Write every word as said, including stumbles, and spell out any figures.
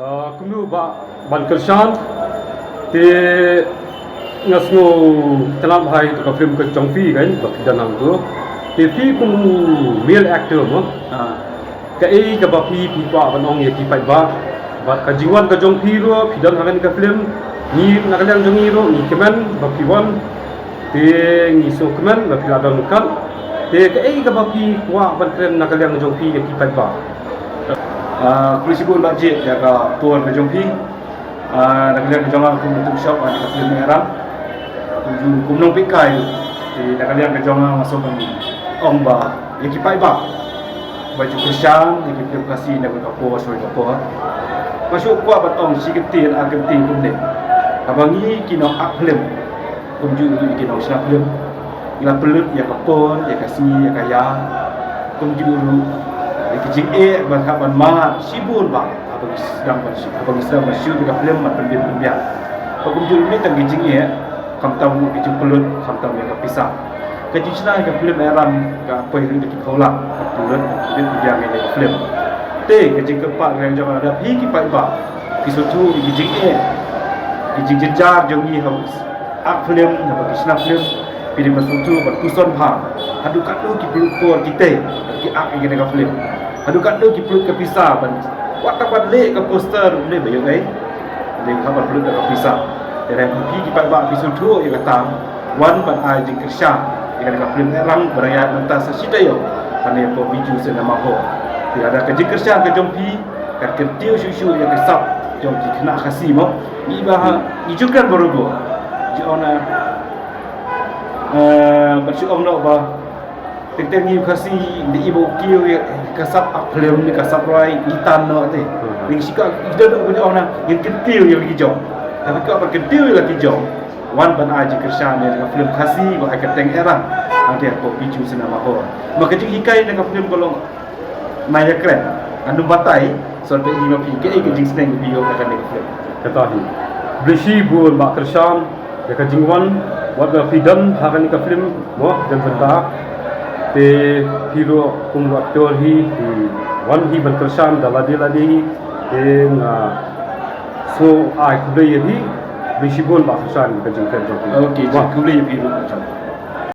Kumno ba ban kyrshan, te nga sngew tnat bha ïa ka film ka jong phi kan ba phi don hangto. Te phi kum u male actor mo, kaei kaba phi phi kwah ban ong ïa ki paidbah? Bad ka jingwan ka jong phi ruh, phi don ha kane ka film, ngi na ka liang jong ngi ruh ngi kmen ba phi wan. Te ngi sngewkmen ba phi la don kat. Te kaei kaba phi kwah ban kren na ka liang jong phi ïa ki paidbah? Khublei shibun Bah Jied ïa ka por ka jong phi. Na ka liang ka jong nga kum u shop ha ka film Erang, kum u nongpeitkai. Te na ka liang ka jong nga nga sngewkmen ong ba ïa ki paidbah ba ju kyrshan ïa ki film Khasi na ka por shuwa ka por. Ba shu kwah ban ong shi kyntien ar kyntien kumne. Haba ngi ki nongak film, kumjuh ruh ïa ki nongshna film, ngi la pynlut ïa ka por, ïa ka sngi, ïa ka ïa, kumjuh ruh ïa ki jingeh ban hap ban mad shibun bah haba ngi sdang ban shu, haba ngi sdang ban shu ïa ka film ban pynbit pynbiang. Ba kumjuh ruh ne tang ki jingeh, khamtam ruh ki jingpynlut, khamtam ïa ka pisa. Ka jingshna ïa ka film Erang ka poi ruh da ki phew lak, ka pynlut, pynbit pynbiang ïa ka film. Te ka jingkyrpad ka jong nga da phi ki paidbah, phi sngewthuh ïa ki jingeh, ki jingjynjar jong ngi ha ak film, haba ki shna film, phi dei ban sngewthuh ban puson bha. Haduh katno ki pynlut por kitei ki ak ïa kane ka film. Haduh katno ki pynlut ka pisa ban wat tang ban leh ka poster ne ba ïoh ei. Dei haba pynlut da ka pisa. Te lada phi ki paidbah phi sngewthuh ïa kata, wan ban ai jingkyrshan ïa kane ka film Erang ba dang ïaid mynta sa shi taïew ha ne hapoh Bijou Cinema Hall. Te lada ka jingkyrshan ka jong phi ka kyntiew shuh shuh ïa ka sap jong ki khynnah Khasi mo. Ngi ba ha, ngi ju kren barabor. Ju ong na, eh, ban shu ong noh ba teng teng ngi Khasi ngi i ba u kiew ïa ka sap ak film ne ka sap rwai ngi tan noh te. Ngi shi ka ida dok ban ong na ngin kyntiew ïa la ki jong. Tapi ka ban kyntiew ïa la ki jong, wan ban ai jingkyrshan ïa ka film Khasi ba ai kyrteng Erang. Hangte hapoh Bijou Cinema Hall. Ma ka jinghikai na ka film ka long Na ïa kren, ngan ym batai, sor phi ïa ma phi kaei ka jingsneng phi ïoh na kane ka film. Kata hi. Khublei shibun Bah Kyrshan ïa ka jingwan, wat la phi don ha kane ka film mo, don bynta. Te phi ruh kum u actor hi, phi wan hi ban kyrshan da lade lade hi. Te nga sngew ai khublei ïa phi. Khublei shibun Bah Kyrshan ïa ka jingkren jong phi. Okay, khublei ïa phi ruh.